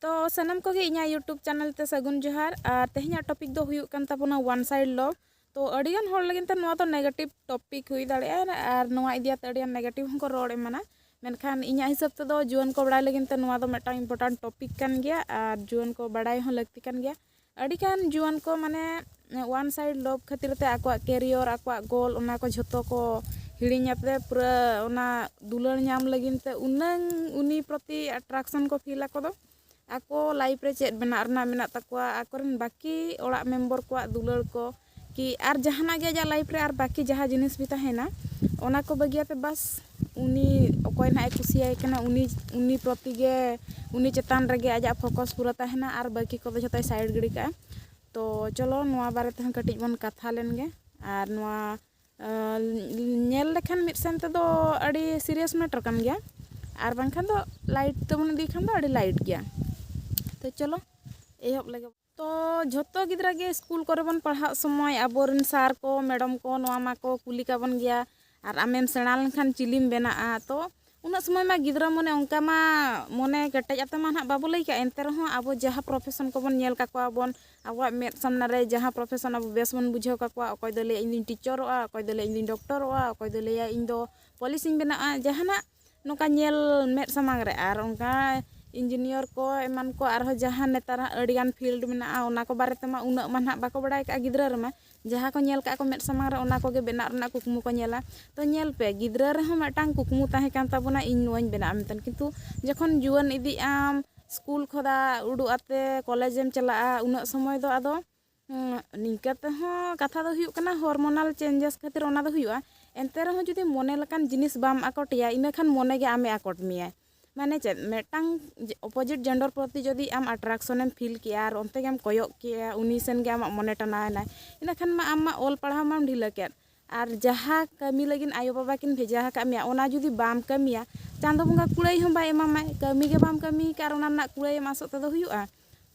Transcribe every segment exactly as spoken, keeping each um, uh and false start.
ᱛᱚ ᱥᱟᱱᱟᱢ ᱠᱚᱜᱮ ᱤᱧᱟᱹᱜ YouTube ᱪᱮᱱᱮᱞ ᱛᱮ ᱥᱟᱹᱜᱩᱱ ᱡᱚᱦᱟᱨ᱾ ᱟᱨ ᱛᱮᱦᱮᱧᱟᱜ ᱴᱚᱯᱤᱠ ᱫᱚ ᱦᱩᱭᱩᱜ ᱠᱟᱱ ᱛᱟᱵᱚᱱᱟ ᱚᱣᱟᱱ ᱥᱟᱭᱤᱰ ᱞᱚᱵᱷ᱾ ᱛᱚ ᱟᱹᱰᱤᱜᱟᱱ ᱦᱚᱲ ᱞᱟᱹᱜᱤᱫ ᱛᱮ ᱱᱚᱣᱟ ᱫᱚ ᱱᱮᱜᱮᱴᱤᱵᱷ ᱴᱚᱯᱤᱠ ᱦᱩᱭ ᱫᱟᱲᱮᱭᱟᱜᱼᱟ, ᱟᱨ ᱱᱚᱣᱟ ᱤᱫᱤ ᱠᱟᱛᱮ ᱟᱹᱰᱤᱜᱟᱱ ᱱᱮᱜᱮᱴᱤᱵᱷ ᱦᱚᱸᱠᱚ ᱨᱚᱲ ᱮᱢᱟᱱᱟ᱾ ᱢᱮᱱᱠᱷᱟᱱ ᱤᱧᱟᱹᱜ ᱦᱤᱥᱟᱹᱵ ᱛᱮᱫᱚ ᱡᱩᱣᱟᱹᱱ ᱠᱚ ᱵᱟᱲᱟᱭ ᱞᱟᱹᱜᱤᱫ ᱛᱮ ᱱᱚᱣᱟ ᱫᱚ ᱢᱤᱫᱴᱟᱝ ᱤᱢᱯᱚᱨᱴᱮᱱᱴ ᱴᱚᱯᱤᱠ ᱠᱟᱱ ᱜᱮᱭᱟ, ᱟᱨ ᱡᱩᱣᱟᱹᱱ ᱠᱚ ᱵᱟᱲᱟᱭ ᱦᱚᱸ ᱞᱟᱹᱠᱛᱤ ᱠᱟᱱ ᱜᱮᱭᱟ᱾ ᱟᱹᱰᱤᱜᱟᱱ ᱡᱩᱣᱟᱹᱱ ᱠᱚ ᱢᱟᱱᱮ ᱚᱣᱟᱱ ᱥᱟᱭᱤᱰ ᱞᱚᱵᱷ ᱠᱷᱟᱹᱛᱤᱨ ᱛᱮ ᱟᱠᱚᱣᱟᱜ ᱠᱮᱨᱤᱭᱚᱨ, ᱟᱠᱚᱣᱟᱜ ᱜᱳᱞ, ᱚᱱᱟ ᱠᱚ ᱡᱷᱚᱛᱚ ᱠᱚ ᱦᱤᱲᱤᱧ ᱟᱛᱮ ᱯᱩᱨᱟᱹ ᱚᱱᱟ ᱫᱩᱞᱟᱹᱲ ᱧᱟᱢ ᱞᱟᱹᱜᱤᱫ ᱛᱮ ᱩᱱᱟᱹᱝ ᱩᱱᱤ ᱯᱨᱚᱛᱤ ᱟᱴᱨᱟᱠᱥᱚᱱ ᱠᱚ ᱯᱷᱤᱞ ᱟᱠᱚ ᱫᱚ᱾ ᱟᱠᱚ ᱞᱟᱭᱤᱯᱷ ᱨᱮ ᱪᱮᱫ ᱵᱮᱱᱟᱜ ᱨᱮᱱᱟᱜ ᱢᱮᱱᱟᱜ ᱛᱟᱠᱚᱣᱟ, ᱟᱠᱚᱨᱮᱱ ᱵᱟᱹᱠᱤ ᱚᱲᱟᱜ ᱢᱮᱢᱵᱚᱨ ᱠᱚᱣᱟᱜ ᱫᱩᱞᱟᱹᱲ ᱠᱚ, ᱠᱤ ᱟᱨ ᱡᱟᱦᱟᱱᱟᱜ ᱜᱮ ᱟᱡᱟᱜ ᱞᱟᱭᱤᱯᱷ ᱨᱮ ᱟᱨ ᱵᱟᱹᱠᱤ ᱡᱟᱦᱟᱸ ᱡᱤᱱᱤᱥ ᱵᱤ ᱛᱟᱦᱮᱱᱟ, ᱚᱱᱟ ᱠᱚ ᱵᱟᱹᱜᱤᱭᱟᱛᱮ ᱵᱟᱥ ᱩᱱᱤ ᱚᱠᱚᱭ ᱱᱟᱦᱟᱜ ᱮ ᱠᱩᱥᱤᱭᱟᱭ ᱠᱟᱱᱟ, ᱩᱱᱤ, ᱩᱱᱤ ᱯᱨᱚᱛᱤ ᱜᱮ, ᱩᱱᱤ ᱪᱮᱛᱟᱱ ᱨᱮᱜᱮ ᱟᱡᱟᱜ ᱯᱷᱳᱠᱟᱥ ᱯᱩᱨᱟᱹ ᱛᱟᱦᱮᱱᱟ ᱟᱨ ᱵᱟᱹᱠᱤ ᱠᱚᱫᱚ ᱡᱷᱚᱛᱚᱭ ᱥᱟᱭᱤᱰ ᱜᱤᱰᱤ ᱠᱟᱜᱼᱟ᱾ ᱛᱚ ᱪᱚᱞᱚ ᱱᱚᱣᱟ ᱵᱟᱨᱮ ᱛᱮᱦᱚᱸ ᱠᱟᱹᱴᱤᱡ ᱵᱚᱱ ᱠᱟᱛᱷᱟ ᱞᱮᱱ ᱜᱮ᱾ ᱟᱨ ᱱᱚᱣᱟ ᱟᱸ, ᱧᱮᱞ ᱞᱮᱠᱷᱟᱱ ᱢᱤᱫ ᱥᱮᱱ ᱛᱮᱫᱚ ᱟᱹᱰᱤ ᱥᱤᱨᱤᱭᱟᱥ ᱢᱮᱴᱟᱨ ᱠᱟᱱ ᱜᱮᱭᱟ, ᱟᱨ ᱵᱟᱝᱠᱷᱟᱱ ᱫᱚ ᱞᱟᱭᱤᱴ ᱛᱮᱵᱚᱱ ᱤᱫᱤ ᱠᱷᱟᱱ ᱫᱚ ᱟᱹᱰᱤ ᱞᱟᱭᱤᱴ ᱜᱮᱭᱟ᱾ ᱛᱚ ᱪᱚᱞᱚ ᱮᱦᱚᱵ ᱞᱮᱜᱮ᱾ ᱛᱚ ᱡᱷᱚᱛᱚ ᱜᱤᱫᱽᱨᱟᱹ ᱜᱮ ᱥᱠᱩᱞ ᱠᱚᱨᱮ ᱵᱚᱱ ᱯᱟᱲᱦᱟᱜ ᱥᱚᱢᱚᱭ ᱟᱵᱚᱨᱮᱱ ᱥᱟᱨ ᱠᱚ, ᱢᱮᱰᱚᱢ ᱠᱚ ᱱᱚᱣᱟ ᱢᱟᱠᱚ ᱠᱩᱞᱤ ᱠᱟᱵᱚᱱ ᱜᱮᱭᱟ, "ᱟᱨ ᱟᱢᱮᱢ ᱥᱮᱬᱟ ᱞᱮᱱᱠᱷᱟᱱ ᱪᱤᱞᱤᱢ ᱵᱮᱱᱟᱜᱼᱟ?" ᱛᱚ ᱩᱱᱟᱹᱜ ᱥᱚᱢᱚᱭ ᱢᱟ ᱜᱤᱫᱽᱨᱟᱹ ᱢᱚᱱᱮ ᱚᱱᱠᱟ ᱢᱟ ᱢᱚᱱᱮ ᱠᱮᱴᱮᱡ ᱟᱛᱮ ᱢᱟ ᱱᱟᱦᱟᱜ ᱵᱟᱵᱚ ᱞᱟᱹᱭ ᱠᱟᱜᱼᱟ, ᱮᱱᱛᱮ ᱨᱮᱦᱚᱸ ᱟᱵᱚ ᱡᱟᱦᱟᱸ ᱯᱨᱚᱯᱷᱮᱥᱚᱱ ᱠᱚᱵᱚᱱ ᱧᱮᱞ ᱠᱟᱠᱚᱣᱟ ᱵᱚᱱ, ᱟᱵᱚᱣᱟᱜ ᱢᱮᱫ ᱥᱟᱢᱱᱟ ᱨᱮ ᱡᱟᱦᱟᱸ ᱯᱨᱚᱯᱷᱮᱥᱚᱱ ᱟᱵᱚ ᱵᱮᱥ ᱵᱚᱱ ᱵᱩᱡᱷᱟᱹᱣ ᱠᱟᱠᱚᱣᱟ, ᱚᱠᱚᱭ ᱫᱚ ᱞᱟᱹᱭᱟ ᱤᱧ ᱫᱚᱧ ᱴᱤᱪᱟᱨᱚᱜᱼᱟ, ᱚᱠᱚᱭ ᱫᱚ ᱞᱟᱹᱭᱟ ᱤᱧ ᱫᱚᱧ ᱰᱚᱠᱴᱚᱨᱚᱜᱼᱟ, ᱚᱠᱚᱭ ᱫᱚ ᱞᱟᱹᱭᱟ ᱤᱧ ᱫᱚ ᱯᱩᱞᱤᱥᱤᱧ ᱵᱮᱱᱟᱜᱼᱟ, ᱡᱟᱦᱟᱱᱟᱜ ᱱᱚᱝᱠᱟ ᱧᱮᱞ ᱢᱮᱫ ᱥᱟᱢᱟᱝ ᱨᱮ᱾ ᱟᱨ ᱚᱱᱠᱟ ᱤᱧᱡᱤᱱᱤᱭᱟᱨ ᱠᱚ ᱮᱢᱟᱱ ᱠᱚ ᱟᱨᱦᱚᱸ ᱡᱟᱦᱟᱸ ᱱᱮᱛᱟᱨ ᱦᱟᱸᱜ ᱟᱹᱰᱤᱜᱟᱱ ᱯᱷᱤᱞᱰ ᱢᱮᱱᱟᱜᱼᱟ, ᱚᱱᱟ ᱠᱚ ᱵᱟᱨᱮ ᱛᱮᱢᱟ ᱩᱱᱟᱹᱜ ᱢᱟ ᱱᱟᱦᱟᱜ ᱵᱟᱠᱚ ᱵᱟᱲᱟᱭ ᱠᱟᱜᱼᱟ ᱜᱤᱫᱽᱨᱟᱹ ᱨᱮᱢᱟ᱾ ᱡᱟᱦᱟᱸ ᱠᱚ ᱧᱮᱞ ᱠᱟᱜᱼᱟ ᱠᱚ ᱢᱮᱫ ᱥᱟᱢᱟᱝ ᱨᱮ, ᱚᱱᱟ ᱠᱚᱜᱮ ᱵᱮᱱᱟᱜ ᱨᱮᱱᱟᱜ ᱠᱩᱠᱢᱩ ᱠᱚ ᱧᱮᱞᱟ᱾ ᱛᱚ ᱧᱮᱞ ᱯᱮ, ᱜᱤᱫᱽᱨᱟᱹ ᱨᱮᱦᱚᱸ ᱢᱤᱫᱴᱟᱝ ᱠᱩᱠᱢᱩ ᱛᱟᱦᱮᱸ ᱠᱟᱱ ᱛᱟᱵᱚᱱᱟ, "ᱤᱧ ᱱᱚᱣᱟᱧ ᱵᱮᱱᱟᱜᱼᱟ" ᱢᱮᱱᱛᱮ᱾ ᱠᱤᱱᱛᱩ ᱡᱚᱠᱷᱚᱱ ᱡᱩᱣᱟᱹᱱ ᱤᱫᱤᱜ ᱟᱢ, ᱥᱠᱩᱞ ᱠᱷᱚᱱᱟᱜ ᱩᱰᱩᱠ ᱟᱛᱮ ᱠᱚᱞᱮᱡᱽ ᱮᱢ ᱪᱟᱞᱟᱜᱼᱟ, ᱩᱱᱟᱹᱜ ᱥᱚᱢᱚᱭ ᱫᱚ ᱟᱫᱚ, ᱩᱸ, ᱱᱤᱝᱠᱟᱹ ᱛᱮᱦᱚᱸ ᱠᱟᱛᱷᱟ ᱫᱚ ᱦᱩᱭᱩᱜ ᱠᱟᱱᱟ, ᱦᱚᱨᱢᱳᱱᱟᱞ ᱪᱮᱧᱡᱮᱥ ᱠᱷᱟᱹᱛᱤᱨ ᱚᱱᱟ ᱫᱚ ᱦᱩᱭᱩᱜᱼᱟ᱾ ᱮᱱᱛᱮ ᱨᱮᱦᱚᱸ ᱡᱩᱫᱤ ᱢᱚᱱᱮ ᱞᱮᱠᱟᱱ ᱡᱤᱱᱤᱥ ᱵᱟᱢ ᱟᱠᱚᱴᱮᱭᱟ, ᱤᱱᱟᱹ ᱠᱷᱟᱱ ᱢᱚᱱᱮ ᱜᱮ ᱟᱢᱮ ᱟᱠᱚᱴ ᱢᱮᱭᱟᱭ᱾ ᱢᱟᱱᱮ ᱪᱮᱫ, ᱢᱤᱫᱴᱟᱝ ᱚᱯᱳᱡᱤᱴ ᱡᱮᱱᱰᱟᱨ ᱯᱨᱚᱛᱤ ᱡᱩᱫᱤ ᱟᱢ ᱟᱴᱨᱟᱠᱥᱚᱱᱮᱢ ᱯᱷᱤᱞ ᱠᱮᱜᱼᱟ ᱟᱨ ᱚᱱᱛᱮ ᱜᱮᱢ ᱠᱚᱭᱚᱜ ᱠᱮᱜᱼᱟ, ᱩᱱᱤ ᱥᱮᱱ ᱜᱮ ᱟᱢᱟᱜ ᱢᱚᱱᱮ ᱴᱟᱱᱟᱣ ᱮᱱᱟᱭ, ᱤᱱᱟᱹ ᱠᱷᱟᱱ ᱢᱟ ᱟᱢ ᱢᱟ ᱚᱞ ᱯᱟᱲᱦᱟᱣ ᱢᱟᱢ ᱰᱷᱤᱞᱟᱹ ᱠᱮᱫ᱾ ᱟᱨ ᱡᱟᱦᱟᱸ ᱠᱟᱹᱢᱤ ᱞᱟᱹᱜᱤᱫ ᱟᱭᱳᱼᱵᱟᱵᱟ ᱠᱤᱱ ᱵᱷᱮᱡᱟ ᱟᱠᱟᱫ ᱢᱮᱭᱟ, ᱚᱱᱟ ᱡᱩᱫᱤ ᱵᱟᱢ ᱠᱟᱹᱢᱤᱭᱟ, ᱪᱟᱸᱫᱳ ᱵᱚᱸᱜᱟ ᱠᱩᱲᱟᱹᱭ ᱦᱚᱸ ᱵᱟᱭ ᱮᱢᱟᱢᱟᱭ᱾ ᱠᱟᱹᱢᱤ ᱜᱮ ᱵᱟᱢ ᱠᱟᱹᱢᱤ ᱟᱠᱟᱫ ᱟᱨ ᱚᱱᱟ ᱨᱮᱱᱟᱜ ᱠᱩᱲᱟᱹᱭ ᱮᱢ ᱟᱥᱚᱜ ᱛᱮᱫᱚ ᱦᱩᱭᱩᱜᱼᱟ?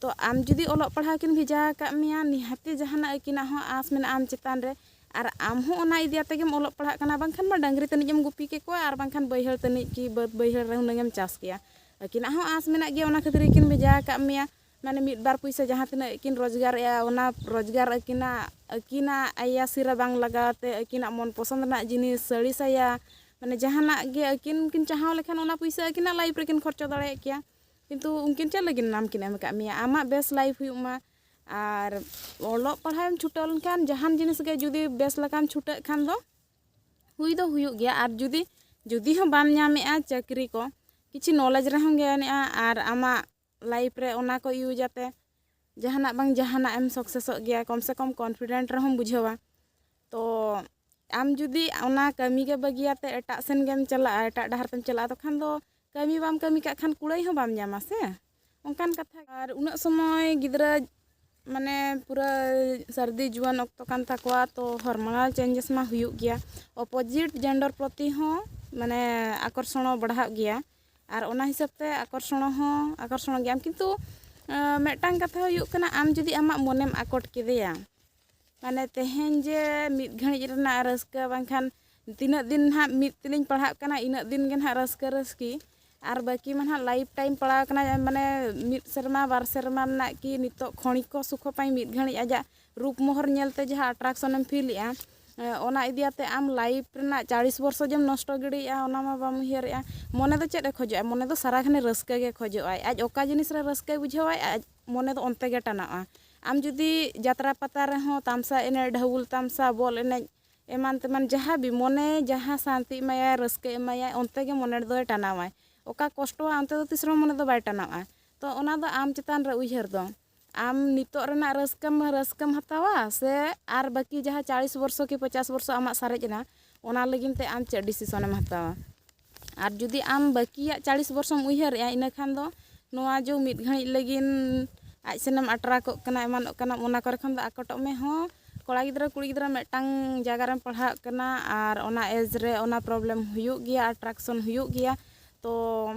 ᱛᱚ ᱟᱢ ᱡᱩᱫᱤ ᱚᱞᱚᱜ ᱯᱟᱲᱦᱟᱣ ᱠᱤᱱ ᱵᱷᱮᱡᱟ ᱟᱠᱟᱫ ᱢᱮᱭᱟ, ᱱᱤᱦᱟᱹᱛᱤ ᱡᱟᱦᱟᱱᱟᱜ ᱟᱹᱠᱤᱱᱟᱜ ᱦᱚᱸ ᱟᱸᱥ ᱢᱮᱱᱟᱜᱼᱟ ᱟᱢ ᱪᱮᱛᱟᱱ ᱨᱮ, ᱟᱨ ᱟᱢ ᱦᱚᱸ ᱚᱱᱟ ᱤᱫᱤ ᱟᱛᱮ ᱜᱮᱢ ᱚᱞᱚᱜ ᱯᱟᱲᱦᱟᱜ ᱠᱟᱱᱟ, ᱵᱟᱝᱠᱷᱟᱱ ᱢᱟ ᱰᱟᱹᱝᱨᱤ ᱛᱟᱹᱱᱤᱡ ᱮᱢ ᱜᱩᱯᱤ ᱠᱮᱠᱚᱣᱟ, ᱟᱨ ᱵᱟᱝᱠᱷᱟᱱ ᱵᱟᱹᱭᱦᱟᱹᱲ ᱛᱟᱹᱱᱤᱡ ᱠᱤ ᱵᱟᱹᱫᱽ ᱵᱟᱹᱭᱦᱟᱹᱲ ᱨᱮ ᱦᱩᱱᱟᱹᱝ ᱮᱢ ᱪᱟᱥ ᱠᱮᱭᱟ᱾ ᱟᱹᱠᱤᱱᱟᱜ ᱦᱚᱸ ᱟᱸᱥ ᱢᱮᱱᱟᱜ ᱜᱮᱭᱟ, ᱚᱱᱟ ᱠᱷᱟᱹᱛᱤᱨ ᱜᱮᱠᱤᱱ ᱵᱷᱮᱡᱟ ᱟᱠᱟᱫ ᱢᱮᱭᱟ᱾ ᱢᱟᱱᱮ ᱢᱤᱫ ᱵᱟᱨ ᱯᱩᱭᱥᱟᱹ ᱡᱟᱦᱟᱸ ᱛᱤᱱᱟᱹᱜ ᱠᱤᱱ ᱨᱳᱡᱽᱜᱟᱨᱮᱜᱼᱟ, ᱚᱱᱟ ᱨᱳᱡᱽᱜᱟᱨ ᱟᱹᱠᱤᱱᱟᱜ, ᱟᱹᱠᱤᱱᱟᱜ ᱟᱭᱟᱥᱤ ᱨᱮ ᱵᱟᱝ ᱞᱟᱜᱟᱣ ᱛᱮ ᱟᱹᱠᱤᱱᱟᱜ ᱢᱚᱱ ᱯᱚᱥᱚᱸᱫ ᱨᱮᱱᱟᱜ ᱡᱤᱱᱤᱥ, ᱥᱟᱹᱲᱤ ᱥᱟᱭᱟ, ᱢᱟᱱᱮ ᱡᱟᱦᱟᱱᱟᱜ ᱜᱮ ᱟᱹᱠᱤᱱ ᱠᱤᱱ ᱪᱟᱦᱟᱣ ᱞᱮᱠᱷᱟᱱ ᱚᱱᱟ ᱯᱩᱭᱥᱟᱹ ᱟᱹᱠᱤᱱᱟᱜ ᱞᱟᱭᱤᱯᱷ ᱨᱮᱠᱤᱱ ᱠᱷᱚᱨᱪᱟ ᱫᱟᱲᱮᱭᱟᱜ ᱠᱮᱭᱟ᱾ ᱠᱤᱱᱛᱩ ᱩᱱᱠᱤᱱ ᱪᱮᱫ ᱞᱟᱹᱜᱤᱫ ᱱᱟᱢ ᱠᱤᱱ ᱮᱢ ᱟᱠᱟᱫ ᱢᱮᱭᱟ? ᱟᱢᱟᱜ ᱵᱮᱥ ᱞᱟᱭᱤᱯᱷ ᱦᱩᱭᱩᱜ ᱢᱟ᱾ ᱟᱨ ᱚᱞᱚᱜ ᱯᱟᱲᱦᱟᱣ ᱮᱢ ᱪᱷᱩᱴᱟᱹᱣ ᱞᱮᱱᱠᱷᱟᱱ, ᱡᱟᱦᱟᱱ ᱡᱤᱱᱤᱥ ᱜᱮ ᱡᱩᱫᱤ ᱵᱮᱥ ᱞᱮᱠᱟᱢ ᱪᱷᱩᱴᱟᱹᱜ ᱠᱷᱟᱱ ᱫᱚ ᱦᱩᱭ ᱫᱚ ᱦᱩᱭᱩᱜ ᱜᱮᱭᱟ᱾ ᱟᱨ ᱡᱩᱫᱤ, ᱡᱩᱫᱤ ᱦᱚᱸ ᱵᱟᱢ ᱧᱟᱢᱮᱜᱼᱟ ᱪᱟᱹᱠᱨᱤ ᱠᱚ, ᱠᱤᱪᱷᱩ ᱱᱚᱞᱮᱡᱽ ᱨᱮᱦᱚᱸᱢ ᱜᱮᱭᱟᱱᱮᱜᱼᱟ ᱟᱨ ᱟᱢᱟᱜ ᱞᱟᱭᱤᱯᱷ ᱨᱮ ᱚᱱᱟ ᱠᱚ ᱤᱭᱩᱡᱽ ᱟᱛᱮ ᱡᱟᱦᱟᱱᱟᱜ ᱵᱟᱝ ᱡᱟᱦᱟᱱᱟᱜ ᱮᱢ ᱥᱟᱠᱥᱮᱥᱚᱜ ᱜᱮᱭᱟ, ᱠᱚᱢ ᱥᱮ ᱠᱚᱢ ᱠᱚᱱᱯᱷᱤᱰᱮᱱᱴ ᱨᱮᱦᱚᱸᱢ ᱵᱩᱡᱷᱟᱹᱣᱟ᱾ ᱛᱚ ᱟᱢ ᱡᱩᱫᱤ ᱚᱱᱟ ᱠᱟᱹᱢᱤ ᱜᱮ ᱵᱟᱹᱜᱤᱭᱟᱛᱮ ᱮᱴᱟᱜ ᱥᱮᱱ ᱜᱮᱢ ᱪᱟᱞᱟᱜᱼᱟ, ᱮᱴᱟᱜ ᱰᱟᱦᱟᱨ ᱛᱮᱢ ᱪᱟᱞᱟᱜᱼᱟ, ᱛᱚᱠᱷᱟᱱ ᱫᱚ ᱠᱟᱹᱢᱤ ᱵᱟᱢ ᱠᱟᱹᱢᱤ ᱠᱟᱜ ᱠᱷᱟᱱ ᱠᱩᱲᱟᱹᱭ ᱦᱚᱸ ᱵᱟᱢ ᱧᱟᱢᱟ ᱥᱮ, ᱚᱱᱠᱟᱱ ᱠᱟᱛᱷᱟ᱾ ᱟᱨ ᱩᱱᱟᱹᱜ ᱥᱚᱢᱚᱭ ᱜᱤᱫᱽᱨᱟᱹ ᱢᱟᱱᱮ ᱯᱩᱨᱟᱹ ᱥᱟᱹᱨᱫᱤ ᱡᱩᱣᱟᱹᱱ ᱚᱠᱛᱚ ᱠᱟᱱ ᱛᱟᱠᱚᱣᱟ, ᱛᱚ ᱦᱚᱨᱢᱚᱱᱟᱞ ᱪᱮᱧᱡᱮᱥ ᱢᱟ ᱦᱩᱭᱩᱜ ᱜᱮᱭᱟ᱾ ᱚᱯᱳᱡᱤᱴ ᱡᱮᱱᱰᱟᱨ ᱯᱨᱚᱛᱤ ᱦᱚᱸ ᱢᱟᱱᱮ ᱟᱠᱚᱨᱥᱚᱬ ᱵᱟᱲᱦᱟᱜ ᱜᱮᱭᱟ᱾ ᱟᱨ ᱚᱱᱟ ᱦᱤᱥᱟᱹᱵ ᱛᱮ ᱟᱠᱚᱨᱥᱚᱬ ᱦᱚᱸ ᱟᱠᱚᱨᱥᱚᱬ ᱜᱮᱭᱟᱢ, ᱠᱤᱱᱛᱩ ᱟᱸ, ᱢᱤᱫᱴᱟᱝ ᱠᱟᱛᱷᱟ ᱦᱩᱭᱩᱜ ᱠᱟᱱᱟ, ᱟᱢ ᱡᱩᱫᱤ ᱟᱢᱟᱜ ᱢᱚᱱᱮᱢ ᱟᱠᱚᱴ ᱠᱮᱫᱮᱭᱟ, ᱢᱟᱱᱮ ᱛᱮᱦᱮᱧ ᱡᱮ ᱢᱤᱫ ᱜᱷᱟᱹᱲᱤᱡ ᱨᱮᱱᱟᱜ ᱨᱟᱹᱥᱠᱟᱹ ᱵᱟᱝᱠᱷᱟᱱ ᱛᱤᱱᱟᱹᱜ ᱫᱤᱱ ᱱᱟᱦᱟᱜ ᱢᱤᱫ ᱛᱮᱞᱤᱧ ᱯᱟᱲᱦᱟᱜ ᱠᱟᱱᱟ, ᱤᱱᱟᱹᱜ ᱫᱤᱱ ᱜᱮ ᱱᱟᱦᱟᱜ ᱨᱟᱹᱥᱠᱟᱹ ᱨᱟᱹᱥᱠᱤ, ᱟᱨ ᱵᱟᱹᱠᱤ ᱢᱟ ᱱᱟᱦᱟᱜ ᱞᱟᱭᱤᱯᱷ ᱴᱟᱭᱤᱢ ᱯᱟᱲᱟᱣ ᱠᱟᱱᱟ, ᱢᱟᱱᱮ ᱢᱤᱫ ᱥᱮᱨᱢᱟ ᱵᱟᱨ ᱥᱮᱨᱢᱟ ᱨᱮᱱᱟᱜ ᱠᱤ ᱱᱤᱛᱚᱜ ᱠᱷᱚᱱᱤᱠ ᱠᱚ ᱥᱩᱠᱷ ᱦᱚᱸ ᱯᱟᱭ ᱢᱤᱫ ᱜᱷᱟᱹᱲᱤᱡ ᱟᱡᱟᱜ ᱨᱩᱯ ᱢᱚᱦᱚᱨ ᱧᱮᱞᱛᱮ ᱡᱟᱦᱟᱸ ᱟᱴᱨᱟᱠᱥᱚᱱᱮᱢ ᱯᱷᱤᱞᱮᱜᱼᱟ, ᱮ, ᱚᱱᱟ ᱤᱫᱤᱭᱟᱛᱮ ᱟᱢ ᱞᱟᱭᱤᱯᱷ ᱨᱮᱱᱟᱜ ᱪᱟᱲᱤᱥ ᱵᱚᱨᱥᱚ ᱡᱮᱢ ᱱᱚᱥᱴᱚ ᱜᱤᱰᱤᱭᱮᱜᱼᱟ, ᱚᱱᱟ ᱢᱟ ᱵᱟᱢ ᱩᱭᱦᱟᱹᱨᱮᱜᱼᱟ᱾ ᱢᱚᱱᱮ ᱫᱚ ᱪᱮᱫ ᱮ ᱠᱷᱚᱡᱚᱜᱼᱟ? ᱢᱚᱱᱮ ᱫᱚ ᱥᱟᱨᱟ ᱜᱷᱟᱱᱮ ᱨᱟᱹᱥᱠᱟᱹ ᱜᱮ ᱠᱷᱚᱡᱚᱜᱼᱟᱭ᱾ ᱟᱡ ᱚᱠᱟ ᱡᱤᱱᱤᱥ ᱨᱮ ᱨᱟᱹᱥᱠᱟᱹᱭ ᱵᱩᱡᱷᱟᱹᱣᱟᱭ, ᱟᱡ ᱢᱚᱱᱮ ᱫᱚ ᱚᱱᱛᱮ ᱜᱮ ᱴᱟᱱᱟᱜᱼᱟ᱾ ᱟᱢ ᱡᱩᱫᱤ ᱡᱟᱛᱨᱟ ᱯᱟᱛᱟ ᱨᱮᱦᱚᱸ ᱛᱟᱢᱥᱟ ᱮᱱᱮᱡ, ᱰᱷᱟᱹᱵᱩᱞ ᱛᱟᱢᱥᱟ, ᱵᱚᱞ ᱮᱱᱮᱡ, ᱮᱢᱟᱱ ᱛᱮᱢᱟᱱ ᱡᱟᱦᱟᱸ ᱵᱤ-, ᱢᱚᱱᱮ ᱡᱟᱦᱟᱸ ᱥᱟᱱᱛᱤ ᱮᱢᱟᱭᱟᱭ, ᱨᱟᱹᱥᱠᱟᱹ ᱮᱢᱟᱭᱟᱭ, ᱚᱱᱛᱮ ᱜᱮ ᱢᱚᱱᱮ ᱫᱚᱭ ᱴᱟᱱᱟᱣᱟᱭ᱾ ᱚᱠᱟ ᱠᱚᱥᱴᱚᱣᱟ, ᱚᱱᱛᱮ ᱫᱚ ᱛᱤᱥ ᱨᱮᱦᱚᱸ ᱢᱚᱱᱮ ᱫᱚ ᱵᱟᱭ ᱴᱟᱱᱟᱣᱼᱟ᱾ ᱛᱚ ᱚᱱᱟ ᱫᱚ ᱟᱢ ᱪᱮᱛᱟᱱ ᱨᱮ ᱩᱭᱦᱟᱹᱨ ᱫᱚ᱾ ᱟᱢ ᱱᱤᱛᱚᱜ ᱨᱮᱱᱟᱜ ᱨᱟᱹᱥᱠᱟᱹᱢ, ᱨᱟᱹᱥᱠᱟᱹᱢ ᱦᱟᱛᱟᱣᱟ ᱥᱮ ᱟᱨ ᱵᱟᱹᱠᱤ ᱡᱟᱦᱟᱸ ᱪᱟᱲᱤᱥ ᱵᱚᱨᱥᱚ ᱠᱤ ᱯᱚᱪᱟᱥ ᱵᱚᱨᱥᱚ ᱟᱢᱟᱜ ᱥᱟᱨᱮᱡ ᱮᱱᱟ, ᱚᱱᱟ ᱞᱟᱹᱜᱤᱫ ᱛᱮ ᱟᱢ ᱪᱮᱫ ᱰᱤᱥᱤᱥᱚᱱᱮᱢ ᱦᱟᱛᱟᱣᱟ? ᱟᱨ ᱡᱩᱫᱤ ᱟᱢ ᱵᱟᱹᱠᱤᱭᱟᱜ ᱪᱟᱲᱤᱥ ᱵᱚᱨᱥᱚᱢ ᱩᱭᱦᱟᱹᱨᱮᱜᱼᱟ, ᱤᱱᱟᱹ ᱠᱷᱟᱱ ᱫᱚ ᱱᱚᱣᱟ ᱡᱮ ᱢᱤᱫ ᱜᱷᱟᱹᱲᱤᱡ ᱞᱟᱹᱜᱤᱫ ᱟᱡ ᱥᱮᱱᱮᱢ ᱟᱴᱨᱟᱠᱚᱜ ᱠᱟᱱᱟ, ᱮᱢᱟᱱᱚᱜ ᱠᱟᱱᱟ, ᱚᱱᱟ ᱠᱚᱨᱮ ᱠᱷᱚᱱ ᱫᱚ ᱟᱠᱚᱴᱚᱜ ᱢᱮ᱾ ᱦᱚᱸ, ᱠᱚᱲᱟ ᱜᱤᱫᱽᱨᱟᱹ ᱠᱩᱲᱤ ᱜᱤᱫᱽᱨᱟᱹ ᱢᱤᱫᱴᱟᱝ ᱡᱟᱭᱜᱟ ᱨᱮᱢ ᱯᱟᱲᱦᱟᱜ ᱠᱟᱱᱟ ᱟᱨ ᱚᱱᱟ ᱮᱡᱽ ᱨᱮ ᱚᱱᱟ ᱯᱨᱚᱵᱞᱮᱢ ᱦᱩᱭᱩᱜ ᱜᱮᱭᱟ, ᱟᱴᱨᱟᱠᱥᱚᱱ ᱦᱩᱭᱩᱜ ᱜᱮᱭᱟ᱾ ᱛᱚ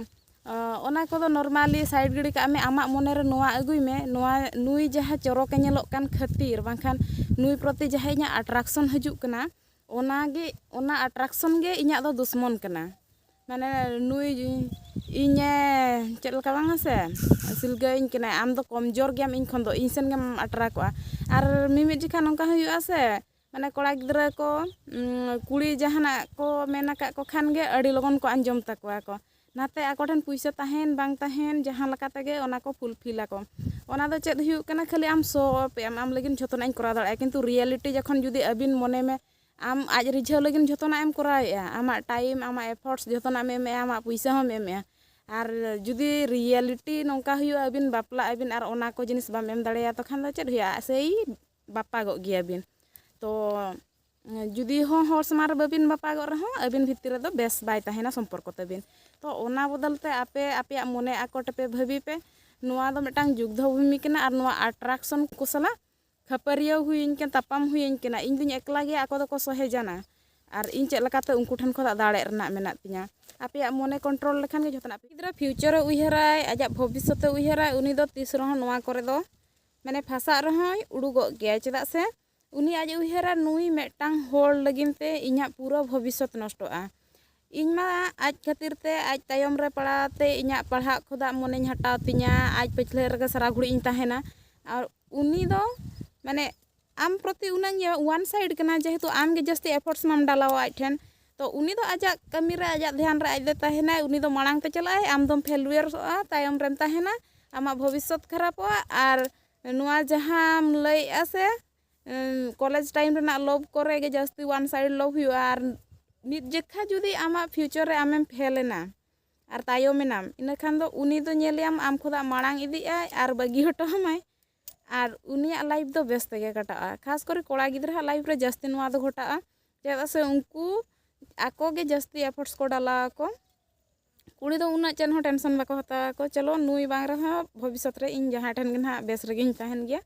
ᱟᱸ, ᱚᱱᱟ ᱠᱚᱫᱚ ᱱᱚᱨᱢᱟᱞᱤ ᱥᱟᱭᱤᱰ ᱜᱤᱰᱤ ᱠᱟᱜ ᱢᱮ᱾ ᱟᱢᱟᱜ ᱢᱚᱱᱮ ᱨᱮ ᱱᱚᱣᱟ ᱟᱹᱜᱩᱭ ᱢᱮ, ᱱᱚᱣᱟ, ᱱᱩᱭ ᱡᱟᱦᱟᱸ ᱪᱚᱨᱚᱠᱮ ᱧᱮᱞᱚᱜ ᱠᱟᱱ ᱠᱷᱟᱹᱛᱤᱨ, ᱵᱟᱝᱠᱷᱟᱱ ᱱᱩᱭ ᱯᱨᱚᱛᱤ ᱡᱟᱦᱟᱸ ᱤᱧᱟᱹᱜ ᱟᱴᱨᱟᱠᱥᱚᱱ ᱦᱤᱡᱩᱜ ᱠᱟᱱᱟ, ᱚᱱᱟᱜᱮ, ᱚᱱᱟ ᱟᱴᱨᱟᱠᱥᱚᱱ ᱜᱮ ᱤᱧᱟᱹᱜ ᱫᱚ ᱫᱩᱥᱢᱚᱱ ᱠᱟᱱᱟ᱾ ᱢᱟᱱᱮ ᱱᱩᱭ ᱤᱧᱮ ᱪᱮᱫ ᱞᱮᱠᱟ ᱵᱟᱝᱟ ᱥᱮ, ᱥᱤᱞᱜᱟᱹᱣᱤᱧ ᱠᱟᱱᱟᱭ, ᱟᱢ ᱫᱚ ᱠᱚᱢᱡᱳᱨ ᱜᱮᱭᱟᱢ ᱤᱧ ᱠᱷᱚᱱ ᱫᱚ, ᱤᱧ ᱥᱮᱱ ᱜᱮᱢ ᱟᱴᱨᱟ ᱠᱚᱜᱼᱟ᱾ ᱟᱨ ᱢᱤᱢᱤᱫ ᱡᱚᱠᱷᱟ ᱱᱚᱝᱠᱟ ᱦᱩᱭᱩᱜᱼᱟ ᱥᱮ, ᱢᱟᱱᱮ ᱠᱚᱲᱟ ᱜᱤᱫᱽᱨᱟᱹ ᱠᱚ, ᱩᱸ, ᱠᱩᱲᱤ ᱡᱟᱦᱟᱱᱟᱜ ᱠᱚ ᱢᱮᱱ ᱟᱠᱟᱫ ᱠᱚ ᱠᱷᱟᱱ ᱜᱮ ᱟᱹᱰᱤ ᱞᱚᱜᱚᱱ ᱠᱚ ᱟᱸᱡᱚᱢ ᱛᱟᱠᱚᱣᱟ ᱠᱚ᱾ ᱱᱟᱛᱮ ᱟᱠᱚ ᱴᱷᱮᱱ ᱯᱩᱭᱥᱟᱹ ᱛᱟᱦᱮᱱ ᱵᱟᱝ ᱛᱟᱦᱮᱱ, ᱡᱟᱦᱟᱸ ᱞᱮᱠᱟ ᱛᱮᱜᱮ ᱚᱱᱟ ᱠᱚ ᱯᱷᱩᱞᱯᱷᱤᱞ ᱟᱠᱚ᱾ ᱚᱱᱟ ᱫᱚ ᱪᱮᱫ ᱦᱩᱭᱩᱜ ᱠᱟᱱᱟ, ᱠᱷᱟᱹᱞᱤ ᱟᱢ ᱥᱳ ᱚᱯᱷ ᱮᱢ, ᱟᱢ ᱞᱟᱹᱜᱤᱫ ᱡᱷᱚᱛᱚᱱᱟᱜ ᱤᱧ ᱠᱚᱨᱟᱣ ᱫᱟᱲᱮᱭᱟᱜᱼᱟ, ᱠᱤᱱᱛᱩ ᱨᱤᱭᱮᱞᱤᱴᱤ ᱡᱚᱠᱷᱚᱱ ᱡᱩᱫᱤ ᱟᱹᱵᱤᱱ ᱢᱚᱱᱮ ᱢᱮ ᱟᱢ ᱟᱡ ᱨᱤᱡᱷᱟᱹᱣ ᱞᱟᱹᱜᱤᱫ ᱡᱷᱚᱛᱚᱱᱟᱜ ᱮᱢ ᱠᱚᱨᱟᱣᱮᱫᱼᱟ, ᱟᱢᱟᱜ ᱴᱟᱭᱤᱢ, ᱟᱢᱟᱜ ᱮᱯᱷᱚᱨᱴᱥ ᱡᱷᱚᱛᱚᱱᱟᱜ ᱮᱢ ᱮᱢᱮᱜᱼᱟ, ᱟᱢᱟᱜ ᱯᱩᱭᱥᱟᱹ ᱦᱚᱸᱢ ᱮᱢᱮᱜᱼᱟ, ᱟᱨ ᱡᱩᱫᱤ ᱨᱤᱭᱮᱞᱤᱴᱤ ᱱᱚᱝᱠᱟ ᱦᱩᱭᱩᱜᱼᱟ, ᱟᱹᱵᱤᱱ ᱵᱟᱯᱞᱟᱜ ᱟᱹᱵᱤᱱ ᱟᱨ ᱚᱱᱟ ᱠᱚ ᱡᱤᱱᱤᱥ ᱵᱟᱢ ᱮᱢ ᱫᱟᱲᱮᱭᱟᱭᱟ, ᱛᱚᱠᱷᱟᱱ ᱫᱚ ᱪᱮᱫ ᱦᱩᱭᱩᱜᱼᱟ? ᱥᱮᱭ ᱵᱟᱯᱟᱜᱚᱜ ᱜᱮᱭᱟᱵᱤᱱ᱾ ᱛᱚ ᱡᱩᱫᱤ ᱦᱚᱸ ᱦᱚᱲ ᱥᱟᱢᱟᱝ ᱨᱮ ᱵᱟᱹᱵᱤᱱ ᱵᱟᱯᱟᱜᱚᱜ ᱨᱮᱦᱚᱸ, ᱟᱹᱵᱤᱱ ᱵᱷᱤᱛᱤᱨ ᱨᱮᱫᱚ ᱵᱮᱥ ᱵᱟᱭ ᱛᱟᱦᱮᱱᱟ ᱥᱚᱢᱯᱚᱨᱠᱚ ᱛᱟᱹᱵᱤᱱ᱾ ᱛᱚ ᱚᱱᱟ ᱵᱚᱫᱚᱞ ᱛᱮ ᱟᱯᱮ ᱟᱯᱮᱭᱟᱜ ᱢᱚᱱᱮ ᱟᱠᱚᱴ ᱯᱮ ᱵᱷᱟᱹᱵᱤ ᱯᱮ᱾ ᱱᱚᱣᱟ ᱫᱚ ᱢᱤᱫᱴᱟᱝ ᱡᱩᱜᱽᱫᱷᱚ ᱵᱷᱩᱢᱤ ᱠᱟᱱᱟ, ᱟᱨ ᱱᱚᱣᱟ ᱟᱴᱨᱟᱠᱥᱚᱱ ᱠᱚ ᱥᱟᱞᱟᱜ ᱠᱷᱟᱹᱯᱟᱹᱨᱤᱭᱟᱹᱣ ᱦᱩᱭᱟᱹᱧ ᱠᱟᱱᱟ, ᱛᱟᱯᱟᱢ ᱦᱩᱭᱟᱹᱧ ᱠᱟᱱᱟ᱾ ᱤᱧ ᱫᱩᱧ ᱮᱠᱞᱟ ᱜᱮᱭᱟ, ᱟᱠᱚ ᱫᱚᱠᱚ ᱥᱚᱦᱮᱡᱟᱱᱟ᱾ ᱟᱨ ᱤᱧ ᱪᱮᱫ ᱞᱮᱠᱟᱛᱮ ᱩᱱᱠᱩ ᱴᱷᱮᱱ ᱠᱷᱚᱱᱟᱜ ᱫᱟᱲᱮᱜ ᱨᱮᱱᱟᱜ ᱢᱮᱱᱟᱜ ᱛᱤᱧᱟ? ᱟᱯᱮᱭᱟᱜ ᱢᱚᱱᱮ ᱠᱚᱱᱴᱨᱳᱞ ᱞᱮᱠᱷᱟᱱ ᱜᱮ ᱡᱚᱛᱚᱱᱟᱜ᱾ ᱜᱤᱫᱽᱨᱟᱹ ᱯᱷᱤᱭᱩᱪᱟᱨᱮ ᱩᱭᱦᱟᱹᱨᱟᱭ, ᱟᱡᱟᱜ ᱵᱷᱚᱵᱤᱥᱥᱚᱛᱮ ᱩᱭᱦᱟᱹᱨᱟᱭ, ᱩᱱᱤ ᱫᱚ ᱛᱤᱥ ᱨᱮᱦᱚᱸ ᱱᱚᱣᱟ ᱠᱚᱨᱮ ᱫᱚ, ᱢᱟᱱᱮ, ᱯᱷᱟᱥᱟᱜ ᱨᱮᱦᱚᱸᱭ ᱩᱰᱩᱠᱚᱜ ᱜᱮᱭᱟᱭ᱾ ᱪᱮᱫᱟᱜ ᱥᱮ ᱩᱱᱤ ᱟᱡ ᱮ ᱩᱭᱦᱟᱹᱨᱟ, ᱱᱩᱭ ᱢᱤᱫᱴᱟᱝ ᱦᱚᱲ ᱞᱟᱹᱜᱤᱫ ᱛᱮ ᱤᱧᱟᱹᱜ ᱯᱩᱨᱟᱹ ᱵᱷᱚᱵᱤᱥᱥᱚᱛ ᱱᱚᱥᱴᱚᱜᱼᱟ᱾ ᱤᱧ ᱢᱟ ᱟᱡ ᱠᱷᱟᱹᱛᱤᱨ ᱛᱮ, ᱟᱡ ᱛᱟᱭᱚᱢ ᱨᱮ ᱯᱟᱲᱟᱣ ᱛᱮ ᱤᱧᱟᱹᱜ ᱯᱟᱲᱦᱟᱜ ᱠᱷᱚᱱᱟᱜ ᱢᱚᱱᱮᱧ ᱦᱟᱴᱟᱣ ᱛᱤᱧᱟ, ᱟᱡ ᱯᱟᱹᱪᱷᱞᱟᱹ ᱨᱮᱜᱮ ᱥᱟᱨᱟ ᱜᱷᱩᱲᱤᱡ ᱤᱧ ᱛᱟᱦᱮᱱᱟ᱾ ᱟᱨ ᱩᱱᱤ ᱫᱚ, ᱢᱟᱱᱮ, ᱟᱢ ᱯᱨᱚᱛᱤ ᱩᱱᱟᱹᱜ ᱜᱮ ᱚᱣᱟᱱ ᱥᱟᱭᱤᱰ ᱠᱟᱱᱟ, ᱡᱮᱦᱮᱛᱩ ᱟᱢ ᱜᱮ ᱡᱟᱹᱥᱛᱤ ᱮᱯᱷᱚᱨᱴᱥ ᱢᱟᱢ ᱰᱟᱞᱟᱣᱟ ᱟᱡ ᱴᱷᱮᱱ᱾ ᱛᱚ ᱩᱱᱤ ᱫᱚ ᱟᱡᱟᱜ ᱠᱟᱹᱢᱤ ᱨᱮ, ᱟᱡᱟᱜ ᱫᱷᱮᱭᱟᱱ ᱨᱮ ᱟᱡ ᱫᱚ ᱛᱟᱦᱮᱱᱟᱭ, ᱩᱱᱤ ᱫᱚ ᱢᱟᱲᱟᱝ ᱛᱮ ᱪᱟᱞᱟᱜᱼᱟᱭ, ᱟᱢ ᱫᱚᱢ ᱯᱷᱮᱞᱩᱭᱟᱨᱚᱜᱼᱟ, ᱛᱟᱭᱚᱢ ᱨᱮᱢ ᱛᱟᱦᱮᱱᱟ, ᱟᱢᱟᱜ ᱵᱷᱚᱵᱤᱥᱥᱚᱛ ᱠᱷᱟᱨᱟᱯᱚᱜᱼᱟ᱾ ᱟᱨ ᱱᱚᱣᱟ ᱡᱟᱦᱟᱸᱢ ᱞᱟᱹᱭᱮᱜᱼᱟ ᱥᱮ, ᱠᱚᱞᱮᱡᱽ ᱴᱟᱭᱤᱢ ᱨᱮᱱᱟᱜ ᱞᱚᱵᱷ ᱠᱚᱨᱮ ᱜᱮ ᱡᱟᱹᱥᱛᱤ ᱚᱣᱟᱱ ᱥᱟᱭᱤᱰ ᱞᱚᱵᱷ ᱦᱩᱭᱩᱜᱼᱟ᱾ ᱟᱨ ᱢᱤᱫ ᱡᱚᱠᱷᱟ ᱡᱩᱫᱤ ᱟᱢᱟᱜ ᱯᱷᱤᱭᱩᱪᱟᱨ ᱨᱮ ᱟᱢᱮᱢ ᱯᱷᱮᱞ ᱮᱱᱟ ᱟᱨ ᱛᱟᱭᱚᱢ ᱮᱱᱟᱢ, ᱤᱱᱟᱹ ᱠᱷᱟᱱ ᱫᱚ ᱩᱱᱤ ᱫᱚ ᱧᱮᱞᱮᱭᱟᱢ ᱟᱢ ᱠᱷᱚᱱᱟᱜ ᱢᱟᱲᱟᱝ ᱤᱫᱤᱜᱼᱟᱭ ᱟᱨ ᱵᱟᱹᱜᱤ ᱦᱚᱴᱚ ᱟᱢᱟᱭ᱾ ᱟᱨ ᱩᱱᱤᱭᱟᱜ ᱞᱟᱭᱤᱯᱷ ᱫᱚ ᱵᱮᱥ ᱛᱮᱜᱮ ᱠᱟᱴᱟᱜᱼᱟ᱾ ᱠᱷᱟᱥ ᱠᱚᱨᱮ ᱠᱚᱲᱟ ᱜᱤᱫᱽᱨᱟᱹᱣᱟᱜ ᱞᱟᱭᱤᱯᱷ ᱨᱮ ᱡᱟᱹᱥᱛᱤ ᱱᱚᱣᱟ ᱫᱚ ᱜᱷᱚᱴᱟᱜᱼᱟ, ᱪᱮᱫᱟᱜ ᱥᱮ ᱩᱱᱠᱩ ᱟᱠᱚ ᱜᱮ ᱡᱟᱹᱥᱛᱤ ᱮᱯᱷᱚᱨᱴᱥ ᱠᱚ ᱰᱟᱞᱟᱣ ᱟᱠᱚ᱾ ᱠᱩᱲᱤ ᱫᱚ ᱩᱱᱟᱹᱜ ᱪᱮᱫ ᱦᱚᱸ ᱴᱮᱱᱥᱚᱱ ᱵᱟᱠᱚ ᱦᱟᱛᱟᱣᱟ ᱠᱚ, ᱪᱚᱞᱚ ᱱᱩᱭ ᱵᱟᱝ ᱨᱮᱦᱚᱸ ᱵᱷᱚᱵᱤᱥᱥᱚᱛ ᱨᱮ ᱤᱧ ᱡᱟᱦᱟᱸᱭ ᱴᱷᱮᱱ ᱜᱮ ᱱᱟᱦᱟᱜ ᱵᱮᱥ ᱨᱮᱜᱮᱧ ᱛᱟᱦᱮᱱ ᱜᱮᱭᱟ᱾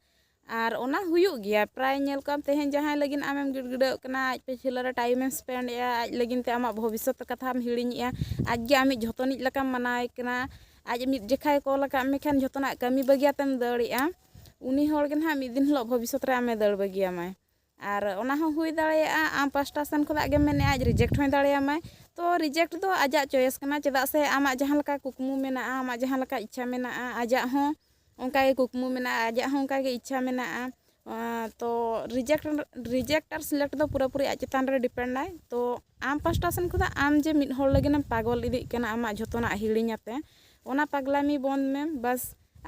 ᱟᱨ ᱚᱱᱟ ᱦᱩᱭᱩᱜ ᱜᱮᱭᱟ ᱯᱨᱟᱭ᱾ ᱧᱮᱞ ᱠᱚᱢ, ᱛᱮᱦᱮᱧ ᱡᱟᱦᱟᱸᱭ ᱞᱟᱹᱜᱤᱫ ᱟᱢᱮᱢ ᱜᱤᱲᱜᱤᱲᱟᱹᱜ ᱠᱟᱱᱟ, ᱟᱡ ᱯᱟᱹᱪᱷᱞᱟᱹ ᱨᱮ ᱴᱟᱭᱤᱢᱮᱢ ᱥᱯᱮᱱᱰ ᱮᱜᱼᱟ, ᱟᱡ ᱞᱟᱹᱜᱤᱫ ᱛᱮ ᱟᱢᱟᱜ ᱵᱷᱚᱵᱤᱥᱥᱚᱛ ᱠᱟᱛᱷᱟᱢ ᱦᱤᱲᱤᱧᱮᱜᱼᱟ, ᱟᱡ ᱜᱮ ᱟᱢᱤᱡ ᱡᱷᱚᱛᱚᱱᱤᱡ ᱞᱮᱠᱟᱢ ᱢᱟᱱᱟᱣᱮ ᱠᱟᱱᱟ᱾ ᱟᱡ ᱢᱤᱫ ᱡᱚᱠᱷᱟᱭ ᱠᱚᱞ ᱟᱠᱟᱫ ᱢᱮ ᱠᱷᱟᱱ ᱡᱷᱚᱛᱚᱱᱟᱜ ᱠᱟᱹᱢᱤ ᱵᱟᱹᱜᱤᱭᱟᱛᱮᱢ ᱫᱟᱹᱲᱮᱜᱼᱟ᱾ ᱩᱱᱤ ᱦᱚᱲ ᱜᱮ ᱱᱟᱦᱟᱜ ᱢᱤᱫ ᱫᱤᱱ ᱦᱤᱞᱳᱜ ᱵᱷᱚᱵᱤᱥᱥᱚᱛ ᱨᱮ ᱟᱢᱮ ᱫᱟᱹᱲ ᱵᱟᱹᱜᱤᱭᱟᱢᱟᱭ᱾ ᱟᱨ ᱚᱱᱟ ᱦᱚᱸ ᱦᱩᱭ ᱫᱟᱲᱮᱭᱟᱜᱼᱟ ᱟᱢ ᱯᱟᱥᱴᱟ ᱥᱮᱱ ᱠᱷᱚᱱᱟᱜ ᱜᱮᱢ ᱢᱮᱱᱮᱜᱼᱟ, ᱟᱡ ᱨᱤᱡᱮᱠᱴ ᱦᱚᱸᱭ ᱫᱟᱲᱮᱭᱟᱢᱟᱭ᱾ ᱛᱚ ᱨᱤᱡᱮᱠᱴ ᱫᱚ ᱟᱡᱟᱜ ᱪᱚᱭᱮᱥ ᱠᱟᱱᱟ, ᱪᱮᱫᱟᱜ ᱥᱮ ᱟᱢᱟᱜ ᱡᱟᱦᱟᱸ ᱞᱮᱠᱟ ᱠᱩᱠᱢᱩ ᱢᱮᱱᱟᱜᱼᱟ, ᱟᱢᱟᱜ ᱡᱟᱦᱟᱸ ᱞᱮᱠᱟ ᱤᱪᱪᱷᱟ ᱢᱮᱱᱟᱜᱼᱟ, ᱟᱡᱟᱜ ᱦᱚᱸ ᱚᱱᱠᱟ ᱜᱮ ᱠᱩᱠᱢᱩ ᱢᱮᱱᱟᱜᱼᱟ, ᱟᱡᱟᱜ ᱦᱚᱸ ᱚᱱᱠᱟ ᱜᱮ ᱤᱪᱪᱷᱟ ᱢᱮᱱᱟᱜᱼᱟ᱾ ᱟᱸ, ᱛᱚ ᱨᱤᱡᱮᱠᱴ, ᱨᱤᱡᱮᱠᱴ ᱟᱨ ᱥᱤᱞᱮᱠᱴ ᱫᱚ ᱯᱩᱨᱟᱹᱯᱩᱨᱤ ᱟᱡ ᱪᱮᱛᱟᱱ ᱨᱮ ᱰᱤᱯᱮᱱᱰᱟᱭ᱾ ᱛᱚ ᱟᱢ ᱯᱟᱥᱴᱟ ᱥᱮᱱ ᱠᱷᱚᱱᱟᱜ ᱟᱢ ᱡᱮ ᱢᱤᱫ ᱦᱚᱲ ᱞᱟᱹᱜᱤᱫ ᱮᱢ ᱯᱟᱜᱚᱞ ᱤᱫᱤᱜ ᱠᱟᱱᱟ ᱟᱢᱟᱜ ᱡᱷᱚᱛᱚᱱᱟᱜ ᱦᱤᱲᱤᱧ ᱟᱛᱮ, ᱚᱱᱟ ᱯᱟᱜᱽᱞᱟᱢᱤ ᱵᱚᱱᱫ ᱢᱮ᱾ ᱵᱟᱥ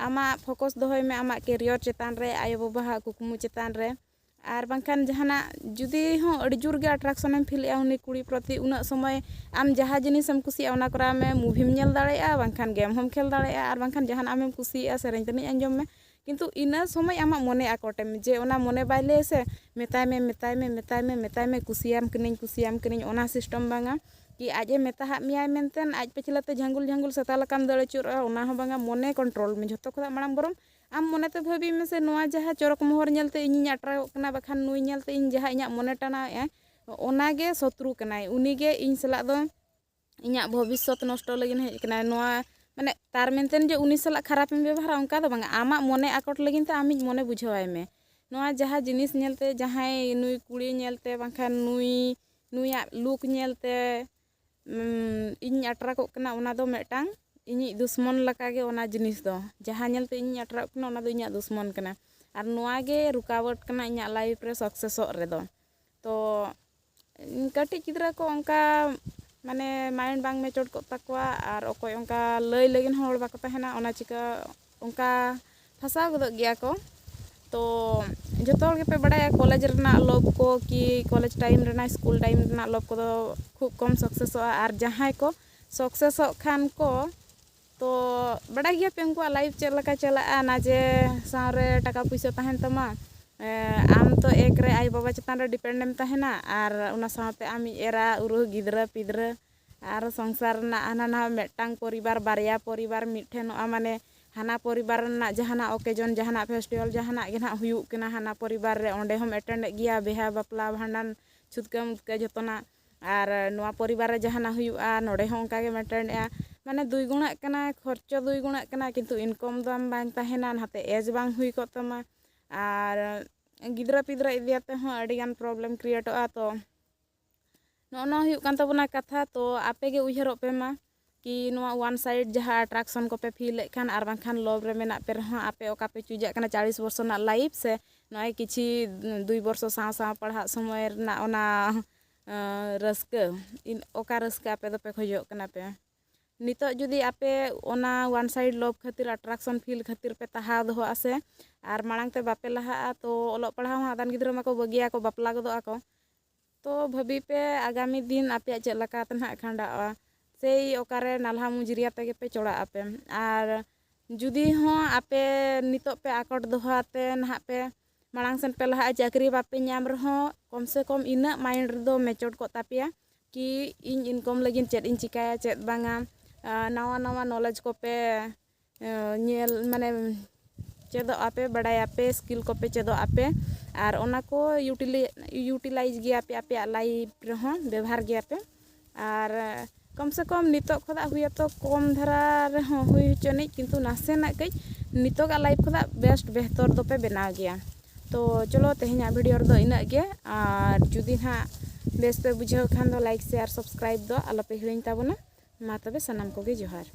ᱟᱢᱟᱜ ᱯᱷᱳᱠᱟᱥ ᱫᱚᱦᱚᱭ ᱢᱮ ᱟᱢᱟᱜ ᱠᱮᱨᱤᱭᱟᱨ ᱪᱮᱛᱟᱱ ᱨᱮ, ᱟᱭᱳᱼᱵᱟᱵᱟᱣᱟᱜ ᱠᱩᱠᱢᱩ ᱪᱮᱛᱟᱱ ᱨᱮ᱾ ᱟᱨ ᱵᱟᱝᱠᱷᱟᱱ ᱡᱟᱦᱟᱱᱟᱜ ᱡᱩᱫᱤ ᱦᱚᱸ ᱟᱹᱰᱤ ᱡᱳᱨ ᱜᱮ ᱟᱴᱨᱟᱠᱥᱚᱱᱮᱢ ᱯᱷᱤᱞᱮᱜᱼᱟ ᱩᱱᱤ ᱠᱩᱲᱤ ᱯᱨᱚᱛᱤ, ᱩᱱᱟᱹᱜ ᱥᱚᱢᱚᱭ ᱟᱢ ᱡᱟᱦᱟᱸ ᱡᱤᱱᱤᱥᱮᱢ ᱠᱩᱥᱤᱭᱟᱜᱼᱟ ᱚᱱᱟ ᱠᱚᱨᱟᱣ ᱢᱮ, ᱢᱩᱵᱷᱤᱢ ᱧᱮᱞ ᱫᱟᱲᱮᱭᱟᱜᱼᱟ, ᱵᱟᱝᱠᱷᱟᱱ ᱜᱮᱢ ᱦᱚᱸᱢ ᱠᱷᱮᱞ ᱫᱟᱲᱮᱭᱟᱜᱼᱟ, ᱟᱨ ᱵᱟᱝᱠᱷᱟᱱ ᱡᱟᱦᱟᱱᱟᱜ ᱟᱢᱮᱢ ᱠᱩᱥᱤᱭᱟᱜᱼᱟ ᱥᱮᱨᱮᱧ ᱛᱟᱹᱱᱤᱡ ᱟᱸᱡᱚᱢ ᱢᱮ᱾ ᱠᱤᱱᱛᱩ ᱤᱱᱟᱹ ᱥᱚᱢᱚᱭ ᱟᱢᱟᱜ ᱢᱚᱱᱮ ᱟᱠᱚᱴᱮᱢ, ᱡᱮ ᱚᱱᱟ ᱢᱚᱱᱮ ᱵᱟᱭ ᱞᱟᱹᱭᱟ ᱥᱮ, ᱢᱮᱛᱟᱭ ᱢᱮ, ᱢᱮᱛᱟᱭ ᱢᱮ, ᱢᱮᱛᱟᱭ ᱢᱮ, ᱢᱮᱛᱟᱭ ᱢᱮ, ᱠᱩᱥᱤᱭᱟᱢ ᱠᱟᱹᱱᱟᱹᱧ, ᱠᱩᱥᱤᱭᱟᱢ ᱠᱟᱹᱱᱟᱹᱧ, ᱚᱱᱟ ᱥᱤᱥᱴᱮᱢ ᱵᱟᱝᱟ᱾ ᱠᱤ ᱟᱡ ᱮ ᱢᱮᱛᱟᱦᱟᱜ ᱢᱮᱭᱟᱭ ᱢᱮᱱᱛᱮ ᱟᱡ ᱯᱟᱹᱪᱷᱞᱟᱹ ᱛᱮ ᱡᱷᱟᱝᱜᱩᱞ ᱡᱷᱟᱝᱜᱩᱞ ᱥᱮᱛᱟ ᱞᱮᱠᱟᱢ ᱫᱟᱹᱲ ᱟᱹᱪᱩᱨᱚᱜᱼᱟ, ᱚᱱᱟ ᱦᱚᱸ ᱵᱟᱝᱟ, ᱢᱚᱱᱮ ᱠᱚᱱᱴᱨᱳᱞ ᱢᱮ᱾ ᱡᱷᱚᱛᱚ ᱠᱷᱚᱱᱟᱜ ᱢᱟᱲᱟᱝ ᱵᱚᱨᱚᱝ ᱟᱢ ᱢᱚᱱᱮᱛᱮ ᱵᱷᱟᱹᱵᱤ ᱢᱮᱥᱮ, ᱱᱚᱣᱟ ᱡᱟᱦᱟᱸ ᱪᱚᱨᱚᱠ ᱢᱚᱦᱚᱨ ᱧᱮᱞᱛᱮ ᱤᱧᱤᱧ ᱟᱴᱨᱟᱜᱚᱜ ᱠᱟᱱᱟ, ᱵᱟᱠᱷᱟᱱ ᱱᱩᱭ ᱧᱮᱞᱛᱮ ᱤᱧ ᱡᱟᱦᱟᱸ ᱤᱧᱟᱹᱜ ᱢᱚᱱᱮ ᱴᱟᱱᱟᱣᱮᱫᱼᱟ, ᱚᱱᱟᱜᱮ ᱥᱚᱛᱨᱩ ᱠᱟᱱᱟᱭ, ᱩᱱᱤᱜᱮ ᱤᱧ ᱥᱟᱞᱟᱜ ᱫᱚ ᱤᱧᱟᱹᱜ ᱵᱷᱚᱵᱤᱥᱥᱚᱛ ᱱᱚᱥᱴᱚ ᱞᱟᱹᱜᱤᱫ ᱦᱮᱡ ᱠᱟᱱᱟᱭ᱾ ᱱᱚᱣᱟ ᱢᱟᱱᱮ ᱛᱟᱨ ᱢᱮᱱᱛᱮ ᱡᱮ ᱩᱱᱤ ᱥᱟᱞᱟᱜ ᱠᱷᱟᱨᱟᱯᱮᱢ ᱵᱮᱵᱚᱦᱟᱨᱟ, ᱚᱱᱠᱟ ᱫᱚ ᱵᱟᱝᱟ᱾ ᱟᱢᱟᱜ ᱢᱚᱱᱮ ᱟᱠᱚᱴ ᱞᱟᱹᱜᱤᱫ ᱛᱮ ᱟᱢᱤᱡ ᱢᱚᱱᱮ ᱵᱩᱡᱷᱟᱹᱣᱟᱭ ᱢᱮ᱾ ᱱᱚᱣᱟ ᱡᱟᱦᱟᱸ ᱡᱤᱱᱤᱥ ᱧᱮᱞᱛᱮ, ᱡᱟᱦᱟᱸᱭ ᱱᱩᱭ ᱠᱩᱲᱤ ᱧᱮᱞᱛᱮ, ᱵᱟᱝᱠᱷᱟᱱ ᱱᱩᱭ, ᱱᱩᱭᱟᱜ ᱞᱩᱠ ᱧᱮᱞᱛᱮ, ᱩᱢ, ᱤᱧ ᱟᱴᱨᱟᱠᱚᱜ ᱠᱟᱱᱟ, ᱚᱱᱟ ᱫᱚ ᱢᱤᱫᱴᱟᱝ ᱤᱧᱤᱡ ᱫᱩᱥᱢᱚᱱ ᱞᱮᱠᱟᱜᱮ ᱚᱱᱟ ᱡᱤᱱᱤᱥ ᱫᱚ᱾ ᱡᱟᱦᱟᱸ ᱧᱮᱞᱛᱮ ᱤᱧᱤᱧ ᱟᱴᱨᱟᱜ ᱠᱟᱱᱟ, ᱚᱱᱟ ᱫᱚ ᱤᱧᱟᱹᱜ ᱫᱩᱥᱢᱚᱱ ᱠᱟᱱᱟ᱾ ᱟᱨ ᱱᱚᱣᱟ ᱜᱮ ᱨᱩᱠᱟᱣᱟᱴ ᱠᱟᱱᱟ ᱤᱧᱟᱹᱜ ᱞᱟᱭᱤᱯᱷ ᱨᱮ ᱥᱟᱠᱥᱮᱥᱚᱜ ᱨᱮᱫᱚ᱾ ᱛᱚ ᱠᱟᱹᱴᱤᱡ ᱜᱤᱫᱽᱨᱟᱹ ᱠᱚ ᱚᱱᱠᱟ ᱢᱟᱱᱮ ᱢᱟᱭᱤᱱᱰ ᱵᱟᱝ ᱢᱮᱪᱚᱨ ᱠᱚᱜ ᱛᱟᱠᱚᱣᱟ, ᱟᱨ ᱚᱠᱚᱭ ᱚᱱᱠᱟ ᱞᱟᱹᱭ ᱞᱟᱹᱜᱤᱫ ᱦᱚᱸ ᱦᱚᱲ ᱵᱟᱠᱚ ᱛᱟᱦᱮᱱᱟ, ᱚᱱᱟ ᱪᱤᱠᱟᱹ ᱚᱱᱠᱟ ᱯᱷᱟᱸᱥᱟᱣ ᱜᱚᱫᱚᱜ ᱜᱮᱭᱟ ᱠᱚ᱾ ᱛᱚ ᱡᱚᱛᱚ ᱦᱚᱲ ᱜᱮᱯᱮ ᱵᱟᱲᱟᱭᱟ ᱠᱚᱞᱮᱡᱽ ᱨᱮᱱᱟᱜ ᱞᱚᱵᱷ ᱠᱚ ᱠᱤ ᱠᱚᱞᱮᱡᱽ ᱴᱟᱭᱤᱢ ᱨᱮᱱᱟᱜ, ᱥᱠᱩᱞ ᱴᱟᱭᱤᱢ ᱨᱮᱱᱟᱜ ᱞᱚᱵᱷ ᱠᱚᱫᱚ ᱠᱷᱩᱵ ᱠᱚᱢ ᱥᱟᱠᱥᱮᱥᱚᱜᱼᱟ᱾ ᱟᱨ ᱡᱟᱦᱟᱸᱭ ᱠᱚ ᱥᱟᱠᱥᱮᱥᱚᱜ ᱠᱷᱟᱱ ᱠᱚ, ᱛᱚ ᱵᱟᱰᱟᱭ ᱜᱮᱭᱟᱯᱮ ᱩᱱᱠᱩᱣᱟᱜ ᱞᱟᱭᱤᱯᱷ ᱪᱮᱫ ᱞᱮᱠᱟ ᱪᱟᱞᱟᱜᱼᱟ, ᱱᱟ ᱡᱮ ᱥᱟᱶᱨᱮ ᱴᱟᱠᱟ ᱯᱩᱭᱥᱟᱹ ᱛᱟᱦᱮᱱ ᱛᱟᱢᱟ, ᱮ, ᱟᱢ ᱛᱚ ᱮᱠ ᱨᱮ ᱟᱭᱳᱼᱵᱟᱵᱟ ᱪᱮᱛᱟᱱ ᱨᱮ ᱰᱤᱯᱮᱱᱰ ᱮᱢ ᱛᱟᱦᱮᱱᱟ, ᱟᱨ ᱚᱱᱟ ᱥᱟᱶᱛᱮ ᱟᱢᱤᱡ ᱮᱨᱟ ᱩᱨᱩ, ᱜᱤᱫᱽᱨᱟᱹ ᱯᱤᱫᱽᱨᱟᱹ, ᱟᱨ ᱥᱚᱝᱥᱟᱨ ᱨᱮᱱᱟᱜ ᱦᱟᱱᱟ ᱱᱟᱣᱟ ᱢᱤᱫᱴᱟᱝ ᱯᱚᱨᱤᱵᱟᱨ, ᱵᱟᱨᱭᱟ ᱯᱚᱨᱤᱵᱟᱨ ᱢᱤᱫ ᱴᱷᱮᱱᱚᱜᱼᱟ, ᱢᱟᱱᱮ ᱦᱟᱱᱟ ᱯᱚᱨᱤᱵᱟᱨ ᱨᱮᱱᱟᱜ ᱡᱟᱦᱟᱱᱟᱜ ᱚᱠᱮᱡᱚᱱ, ᱡᱟᱦᱟᱱᱟᱜ ᱯᱷᱮᱥᱴᱤᱵᱷᱟᱞ, ᱡᱟᱦᱟᱱᱟᱜ ᱜᱮ ᱱᱟᱦᱟᱜ ᱦᱩᱭᱩᱜ ᱠᱟᱱᱟ, ᱦᱟᱱᱟ ᱯᱚᱨᱤᱵᱟᱨ ᱨᱮ ᱚᱸᱰᱮ ᱦᱚᱸᱢ ᱮᱴᱮᱱᱰᱮᱫ ᱜᱮᱭᱟ, ᱵᱤᱦᱟ ᱵᱟᱯᱞᱟ ᱵᱷᱟᱸᱰᱟᱱ ᱪᱷᱩᱛᱠᱟᱹ ᱢᱩᱛᱠᱟᱹ ᱡᱚᱛᱚᱱᱟᱜ᱾ ᱟᱨ ᱱᱚᱣᱟ ᱯᱚᱨᱤᱵᱟᱨ ᱨᱮ ᱡᱟᱦᱟᱱᱟᱜ ᱦᱩᱭᱩᱜᱼᱟ, ᱱᱚᱰᱮ ᱦᱚᱸ ᱚᱱᱠᱟ ᱜᱮᱢ ᱮᱴᱮᱱᱰᱮᱜᱼᱟ᱾ ᱢᱟᱱᱮ ᱫᱩᱭ ᱜᱩᱱᱟᱜ ᱠᱟᱱᱟ, ᱠᱷᱚᱨᱪᱚ ᱫᱩᱭ ᱜᱩᱱᱟᱜ ᱠᱟᱱᱟ, ᱠᱤᱱᱛᱩ ᱤᱱᱠᱚᱢ ᱫᱚ ᱟᱢ ᱵᱟᱝ ᱛᱟᱦᱮᱱᱟ, ᱱᱟᱛᱮ ᱮᱡᱽ ᱵᱟᱝ ᱦᱩᱭ ᱠᱚᱜ ᱛᱟᱢᱟ᱾ ᱟᱨ ᱜᱤᱫᱽᱨᱟᱹ ᱯᱤᱫᱽᱨᱟᱹ ᱤᱫᱤ ᱠᱟᱛᱮ ᱦᱚᱸ ᱟᱹᱰᱤᱜᱟᱱ ᱯᱨᱚᱵᱞᱮᱢ ᱠᱨᱤᱭᱮᱴᱚᱜᱼᱟ᱾ ᱛᱚ ᱱᱚᱜᱼᱚ ᱱᱚᱣᱟ ᱦᱩᱭᱩᱜ ᱠᱟᱱ ᱛᱟᱵᱚᱱᱟ ᱠᱟᱛᱷᱟ᱾ ᱛᱚ ᱟᱯᱮ ᱜᱮ ᱩᱭᱦᱟᱹᱨᱚᱜ ᱯᱮ ᱢᱟ ᱠᱤ ᱱᱚᱣᱟ one side ᱡᱟᱦᱟᱸ attraction ᱠᱚᱯᱮ feel ᱮᱫ ᱠᱟᱱ, ᱟᱨ ᱵᱟᱝᱠᱷᱟᱱ love ᱨᱮ ᱢᱮᱱᱟᱜ ᱯᱮ ᱨᱮᱦᱚᱸ ᱟᱯᱮ ᱚᱠᱟ ᱯᱮ choose ᱟᱜ ᱠᱟᱱᱟ, ᱪᱟᱞᱤᱥ ᱵᱚᱨᱥᱚ ᱨᱮᱱᱟᱜ life ᱥᱮ ᱱᱚᱜᱼᱚᱭ ᱠᱤᱪᱷᱤ ᱫᱩᱭ ᱵᱚᱨᱥᱚ ᱥᱟᱶ ᱥᱟᱶ ᱯᱟᱲᱦᱟᱜ ᱥᱚᱢᱚᱭ ᱨᱮᱱᱟᱜ ᱚᱱᱟ ᱟᱸ, ᱨᱟᱹᱥᱠᱟᱹ, ᱤᱱ-, ᱚᱠᱟ ᱨᱟᱹᱥᱠᱟᱹ ᱟᱯᱮ ᱫᱚᱯᱮ ᱠᱷᱚᱡᱚᱜ ᱠᱟᱱᱟ ᱯᱮ? ᱱᱤᱛᱚᱜ ᱡᱩᱫᱤ ᱟᱯᱮ ᱚᱱᱟ one side love ᱠᱷᱟᱹᱛᱤᱨ, attraction feel ᱠᱷᱟᱹᱛᱤᱨ ᱯᱮ ᱛᱟᱦᱟᱣ ᱫᱚᱦᱚᱜᱼᱟ ᱥᱮ ᱟᱨ ᱢᱟᱲᱟᱝ ᱛᱮ ᱵᱟᱯᱮ ᱞᱟᱦᱟᱜᱼᱟ, ᱛᱚ ᱚᱞᱚᱜ ᱯᱟᱲᱦᱟᱣ ᱦᱚᱸ ᱟᱫᱷᱟᱱ ᱜᱤᱫᱽᱨᱟᱹ ᱢᱟᱠᱚ ᱵᱟᱹᱜᱤᱭᱟᱠᱚ, ᱵᱟᱯᱞᱟ ᱜᱚᱫᱚᱜ ᱟᱠᱚ᱾ ᱛᱚ ᱵᱷᱟᱹᱵᱤ ᱯᱮ ᱟᱜᱟᱢᱤ ᱫᱤᱱ ᱟᱯᱮᱭᱟᱜ ᱪᱮᱫ ᱞᱮᱠᱟ ᱛᱮ ᱱᱟᱦᱟᱜ ᱠᱷᱟᱸᱰᱟᱜᱼᱟ, ᱥᱮᱭ ᱚᱠᱟᱨᱮ ᱱᱟᱞᱦᱟ ᱢᱩᱡᱽᱨᱤᱭᱟ ᱛᱮᱜᱮ ᱯᱮ ᱪᱚᱲᱟᱜ ᱟᱯᱮ᱾ ᱟᱨ ᱡᱩᱫᱤ ᱦᱚᱸ ᱟᱯᱮ ᱱᱤᱛᱚᱜ ᱯᱮ ᱟᱠᱚᱴ ᱫᱚᱦᱚ ᱟᱛᱮ ᱱᱟᱦᱟᱜ ᱯᱮ ᱢᱟᱲᱟᱝ ᱥᱮᱱ ᱯᱮ ᱞᱟᱦᱟᱜᱼᱟ, ᱪᱟᱹᱠᱨᱤ ᱵᱟᱯᱮ ᱧᱟᱢ ᱨᱮᱦᱚᱸ ᱠᱚᱢ ᱥᱮ ᱠᱚᱢ ᱤᱱᱟᱹᱜ mind ᱨᱮᱫᱚ matured ᱠᱚᱜ ᱛᱟᱯᱮᱭᱟ ᱠᱤ ᱤᱧ income ᱞᱟᱹᱜᱤᱫ ᱪᱮᱫ ᱤᱧ ᱪᱤᱠᱟᱹᱭᱟ, ᱪᱮᱫ ᱵᱟᱝᱟ᱾ ᱟᱨ ᱱᱟᱣᱟ ᱱᱟᱣᱟ knowledge ᱠᱚᱯᱮ ᱧᱮᱞ, ᱢᱟᱱᱮ ᱪᱮᱫᱚᱜ ᱟᱯᱮ, ᱵᱟᱰᱟᱭᱟᱯᱮ, skill ᱠᱚᱯᱮ ᱪᱮᱫᱚᱜ ᱟᱯᱮ᱾ ᱟᱨ ᱚᱱᱟ ᱠᱚ utilize ᱜᱮᱭᱟᱯᱮ ᱟᱯᱮᱭᱟᱜ life ᱨᱮᱦᱚᱸ ᱵᱮᱵᱷᱟᱨ ᱜᱮᱭᱟᱯᱮ᱾ ᱟᱨ ᱠᱚᱢ ᱥᱮ ᱠᱚᱢ ᱱᱤᱛᱚᱜ ᱠᱷᱚᱱᱟᱜ ᱦᱩᱭᱟᱛᱚ ᱠᱚᱢ ᱫᱷᱟᱨᱟ ᱨᱮᱦᱚᱸ ᱦᱩᱭ ᱦᱚᱪᱚᱱᱤᱡ, ᱠᱤᱱᱛᱩ ᱱᱟᱥᱮᱱᱟᱜ ᱠᱟᱹᱡ ᱱᱤᱛᱚᱜᱟᱜ life ᱠᱷᱚᱱᱟᱜ best ᱵᱮᱦᱛᱚᱨ ᱫᱚᱯᱮ ᱵᱮᱱᱟᱣ ᱜᱮᱭᱟ᱾ ᱛᱚ ᱪᱚᱞᱚ, ᱛᱮᱦᱮᱧᱟᱜ video ᱨᱮᱫᱚ ᱤᱱᱟᱹᱜ ᱜᱮ᱾ ᱟᱨ ᱡᱩᱫᱤ ᱱᱟᱦᱟᱜ ᱵᱮᱥ ᱯᱮ ᱵᱩᱡᱷᱟᱹᱣ ᱠᱷᱟᱱ ᱫᱚ like, share, subscribe ᱫᱚ ᱟᱞᱚᱯᱮ ᱦᱤᱲᱤᱧ ᱛᱟᱵᱚᱱᱟ᱾ ᱢᱟ ᱛᱚᱵᱮ ᱥᱟᱱᱟᱢ ᱠᱚᱜᱮ ᱡᱚᱦᱟᱨ᱾